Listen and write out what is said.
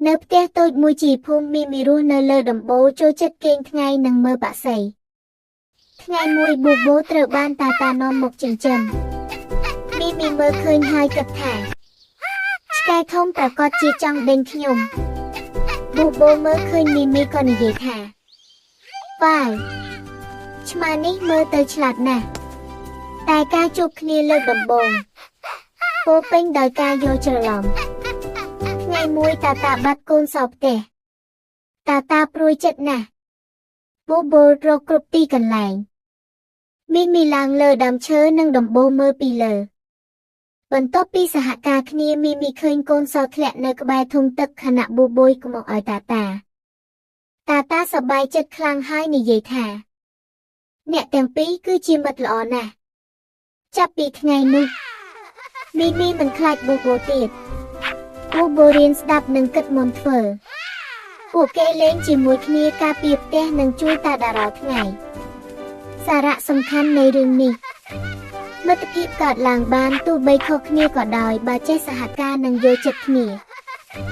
នៅផ្ទះតូចមួយជាភូមិមីមីរស់នៅលើដំបូលចូលចិត្តគេងថ្ងៃនិងមើលបក្សីថ្ងៃមួយប៊ូបូត្រូវបានតាតានាំមកចិញ្ចឹមមីមីមើលឃើញហើយគិតថាឆ្កែធំប្រកាសជាចង់ដេញខ្ញុំប៊ូបូមើលឃើញមីមីក៏និយាយថាវ៉ាវឆ្មានេះមើលទៅឆ្លាតណាស់តែការជួបគ្នាលើកដំបូងពោរពេញដោយការយល់ច្រឡំ ថ្ងៃមួយតាតាបាត់កូនសោផ្ទះតាតាព្រួយចិត្តណាស់បូបូរកគ្រប់ទីកន្លែងមីមីឡើងលើដើមឈើនិងដំបូលមើលពីលើ បន្ទាប់ពីសហការគ្នាមីមីឃើញកូនសោធ្លាក់នៅក្បែរធុងទឹកខណៈបូបូយក៏មកឲ្យតាតា តាតាសប្បាយចិត្តខ្លាំងហើយនិយាយថា អ្នកទាំងពីរគឺជាមិត្តល្អណាស់ចាប់ពីថ្ងៃនោះមីមីមិនខ្លាចបូបូទៀត ពូបូរៀនស្ដាប់និងគិតមុនធ្វើ ពួកគេលេងជាមួយគ្នាការពារផ្ទះនិងជួយតាតារាល់ថ្ងៃ សារៈសំខាន់នៃរឿងនេះ មិត្តភាពកើតឡើងបានទោះបីខុសគ្នាក៏ដោយបើចេះសហការនិងយល់ចិត្តគ្នា។